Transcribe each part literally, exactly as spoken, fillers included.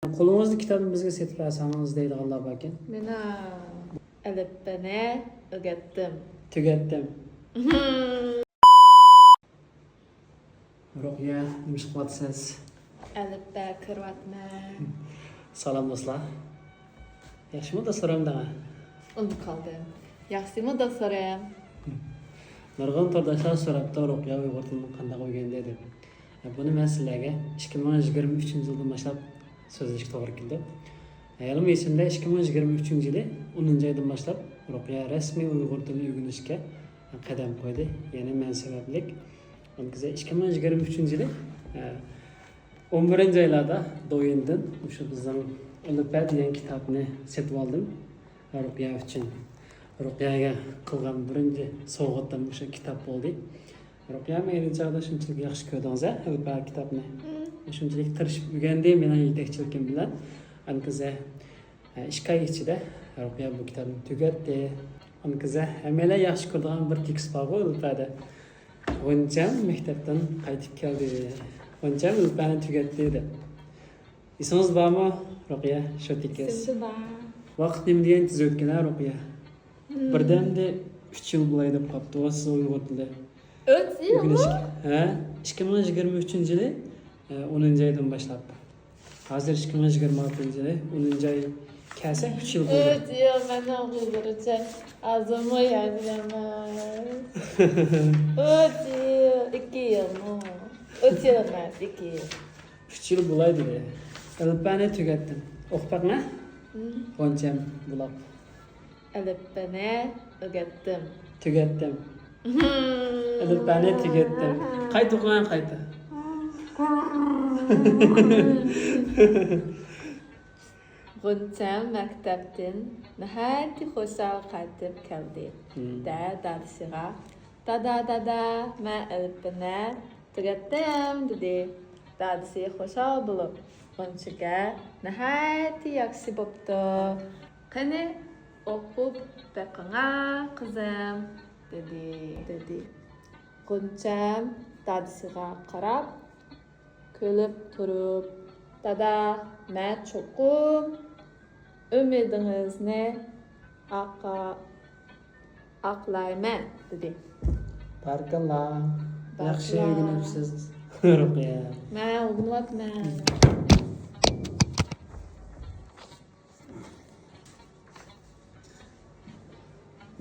قولىڭىزدا كىتابنى بىزگە سېتىپ بەرسەڭىز دەيدىغانلار باركەن. مانا ئەلىپبەنى ئۆگەتتىم. تۈگەتتىم. رۇقىيە، نېمە ئىش قىلىۋاتىسىز؟ ئەلىپبە كۆرۈۋاتىمەن. سالام دوستلار. ياخشىمۇ دوستلىرىم دەڭە؟ ئۇنتۇپ قالدىم. ياخشىمۇ دوستلىرىم؟ نۇرغۇن تورداشلار سوراپتۇ، رۇقىيە ئۇيغۇر تىلىنى قانداق ئۆگەندى دەپ. بۇنى مەن سىلەرگە ئىككى مىڭ يىگىرمە ئۈچىنچى يىلدىن باشلاپ سۆزلىشىشكە توغرا كېلىدۇ. ھېلىمۇ ئېسىمدە، ئىككى مىڭ يىگىرمە ئۈچىنچى يىلى ئونىنچى ئايدىن باشلاپ رۇقىيە رەسمىي ئۇيغۇر تىلى ئۆگىنىشكە قەدەم قويدى. يەنى مەن سەۋەبلىك. ئەمدى ئىككى مىڭ يىگىرمە ئۈچىنچى يىلى، ئە، ئون بىرىنچى ئايلاردا دويىندىن مۇشۇ بىزنىڭ ئەلىپبە دېگەن كىتابنى سېتىۋالدىم رۇقىيە ئۈچۈن. رۇقىيەگە قىلغان بىرىنچى سوۋغىتىم مۇشۇ كىتاب بولدى. رۇقىيە، مەن ئېيتقان چاغدا شۇنچىلىك ياخشى كۆردىڭىز، ھە، ئەلىپبە كىتابنى. مم. شۇنچىلىك تىرىشىپ ئۆگەندى مېنىڭ يېتەكچىلىكىم بىلەن. ئەنكىزە، ئىككى ئاي ئىچىدە رۇقىيە بۇ كىتابنى تۈگەتتى. ئەنكىزە، ھەممەيلەن ياخشى كۆرىدىغان بىر تېكىست بارغۇ ئەلىپبەدە. غۇنچەم مەكتەپتىن قايتىپ كەلدى. غۇنچەم ئەلىپبەنى تۈگەتتى دەپ. ئېسىڭىزدە بارمۇ، رۇقىيە، شۇ تېكىست؟ ئېسىمدە بار. ۋاقىت نېمە دېگەن تېز ئۆتكەن، ھە، رۇقىيە؟ مم. بىردەمدە ئۈچ يىل بولاي دەپ قاپتۇ سىز ئۇيغۇر تىلى ئۆگىنىشكە. ھە، ئىككى مىڭ يىگىرمە ئۈچىنچى يىلى، ئە، ئونىنچى ئايدىن باشلاپ. ھازىر ئىككى مىڭ يىگىرمە ئالتىنچى يىلى، ئونىنچى ئاي كەلسە ئۈچ يىل بولدى. ئۆت يىل، مەننىڭ ئۇيغۇرچە ئازمۇ ياخشى ئەمەس. ئۆت يىل، ئىككى يىلمۇ؟ ئۆت يىل ئەمەس، ئىككى يىل. ئۈچ يىل بولاي دېدى. ئەلىپبەنى تۈگەتتىم. ئوقۇپ بېقىڭە. مم. غۇنچەم بۇلاپ. ئەلىپبەنى ئۆگەتتىم. تۈگەتتىم. مم. ئەلىپبەنى تۈگەتتىم. قايتا ئوقۇڭ، قايتا. غۇنچەم مەكتەپتىن ناھايىتى خۇشال قايتىپ كەلدى. مم. دە دادىسىغا، «دادا، دادا، مەن ئەلىپبەنى تۈگەتتىم» دېدى. دادىسى خۇشال بولۇپ، «غۇنچىگە ناھايىتى ياخشى بوپتۇ. قېنى، ئوقۇپ بېقىڭا، قىزىم» دېدى، دېدى. غۇنچەم دادىسىغا قاراپ، كۈلۈپ تۇرۇپ، «دادا، مەن چوقۇم ئۈمىدىڭىزنى ئاقا-، ئاقلايمەن» دېدى. بارىكاللا. ياخشى بارىكاللا. ئۆگىنىپسىز، رۇقىيە. مەن ئۆگىنىۋاتىمەن.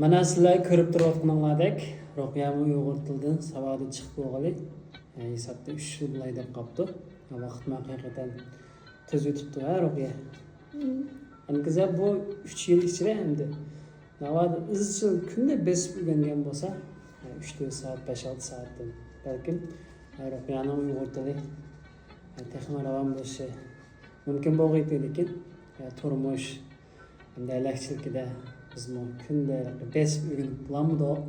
مانا سىلەر كۆرۈپ تۇرۇۋاتقىنىڭلاردەك، رۇقىيەمۇ ئۇيغۇر تىلىدىن ساۋادى چىقىپ بولغىلى، ئە، ھېسابتا ئۈچ يىل بولاي دەپ قاپتۇ. ۋاقىتمۇ ھەقىقەتەن تېز ئۆتۈپتۇ، ھە، رۇقىيە؟ مم. ئەنكىزە بۇ ئۈچ يىل ئىچىدە ئەمدى ناۋادا ئىزچىل كۈندە بېسىپ ئۆگەنگەن بولسا، ئۈچ تۆت سائەت، بەش ئالتە سائەتتىن بەلكىم رۇقىيەنىڭ ئۇيغۇر تىلى تېخىمۇ راۋان بولۇشى مۇمكىن بولغىيتى، لېكىن تۇرمۇش ھەمدە ھەلەكچىلىكىدە بىزمۇ كۈندە بېسىپ ئۆگىنىپ بولالمىدۇق.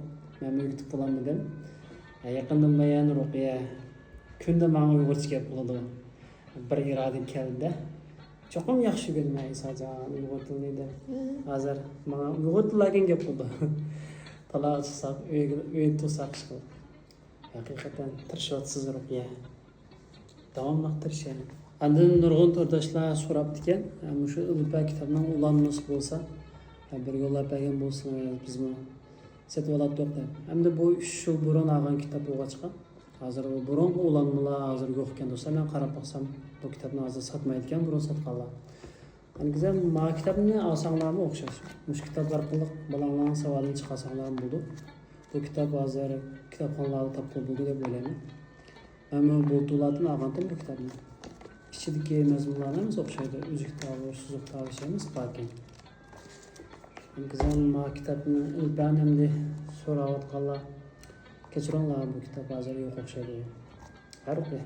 مەنمۇ ئۆگىتىپ بولالمىدىم. يېقىندىن بۇيان رۇقىيە كۈندە ماڭا ئۇيغۇرچە گەپ قىلىدۇ. بىر ئىرادە كەلدى. چوقۇم ياخشى ئۆگەنمەن ئىساجان ئۇيغۇر تىلىنى دەپ. مم. ھازىر ماڭا ئۇيغۇر تىلىدا گەپ قىلىدۇ. تالاغا چىقساق، ئۆيگە، ئۆيدە تۇرساق ئىشقىلىپ. ھەقىقەتەن تىرىشىۋاتىسىز رۇقىيە. داۋاملىق تىرىشىڭ. ئاندىن نۇرغۇن تورداشلار سوراپتىكەن، مۇشۇ ئەلىپبە كىتابنىڭ ئۇلانمىسى بولسا، بىر يوللاپ بەرگەن بولسىڭىز، بىزمۇ سېتىۋالاتتۇق دەپ. ئەمدى بۇ ئۈچ يىل بۇرۇن ئالغان كىتاب بولغاچقا، ھازىر بۇ بۇرۇنقى ئۇلانمىلار ھازىر يوق ئىكەن دوستلار. مەن قاراپ باقسام، بۇ كىتابنى ھازىر ساتمايدىكەن، بۇرۇن ساتقانلار. ئەنكىزە ما كىتابنى ئالساڭلارمۇ ئوخشاش. مۇشۇ كىتاب ئارقىلىق بالاڭلارنىڭ ساۋادىنى چىقارساڭلارمۇ بولىدۇ. بۇ كىتاب ھازىر كىتابخانىلاردا تاپقىلى بولىدۇ دەپ ئويلايمەن. مەنمۇ بۇلتۇرلاردىن ئالغانتىم بۇ كىتابنى. ئىچىدىكى مەزمۇنلار ھەممىسى ئوخشايدۇ. ئۈزۈك تاۋۇش، سوزۇق تاۋۇش ھەممىسى باركەن. ئەنكىزە ما كىتابنى ئەلىپبەنى ئەمدى سوراۋاتقانلار، كەچۈرۈڭلار، بۇ كىتاب ھازىر يوق ئوخشايدۇ. ھەرقى.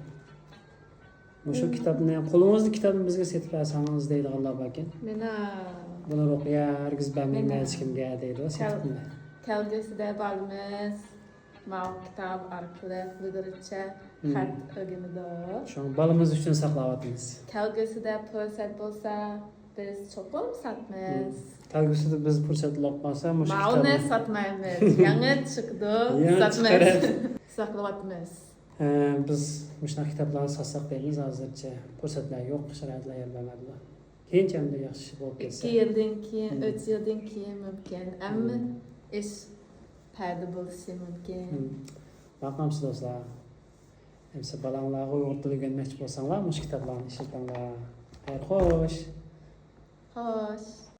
مۇشۇ كىتابنى، قولىڭىزدا كىتابنى بىزگە سېتىپ بەرسەڭىز دەيدىغانلار باركەن. مانا. بۇنى رۇقىيە ھەرگىز بەرمەيمەن مانا. ھېچكىمگە دەيدۇ، سېتىپ. كەل-، كەلگۈسىدە بالىمىز ماۋۇ كىتاب ئارقىلىق بىلدۈرۈچە مم. خەت ئۆگىنىدۇ. شۇڭا بالىمىز ئۈچۈن ساقلاۋاتىمىز. كەلگۈسىدە پۇرسەت بولسا، بىز چوقۇم ساتىمىز. مم. كەلگۈسىدە بىز پۇرسەت بولۇپ قالسا، مۇشۇ ماۋۇنى كىتابنى ساتمايمىز. يېڭى چىقىدۇ، يېڭى ساتمايمىز. چىقىرىپ. ساقلاۋاتىمىز. ئە، بىز مۇشۇنداق كىتابلارنى ساتساق دەيمىز، ھازىرچە پۇرسەتلەر يوق، شارائىتلار يار بەرمەيدۇ. كېيىنچە ئەمدى ياخشى بولۇپ كەتسە. ئىككى يىلدىن كېيىن، ئۈچ يىلدىن كېيىن مۇمكىن. ئەمما ئىش پەيدا بولۇشى مۇمكىن. باقامسىز دوستلار؟ ئەمسە بالاڭلارغا ئۇيغۇر تىلى ئۆگەنمەكچى بولساڭلار، مۇشۇ كىتابلارنى ئىشلىتىڭلار. خەير خوش. خوش.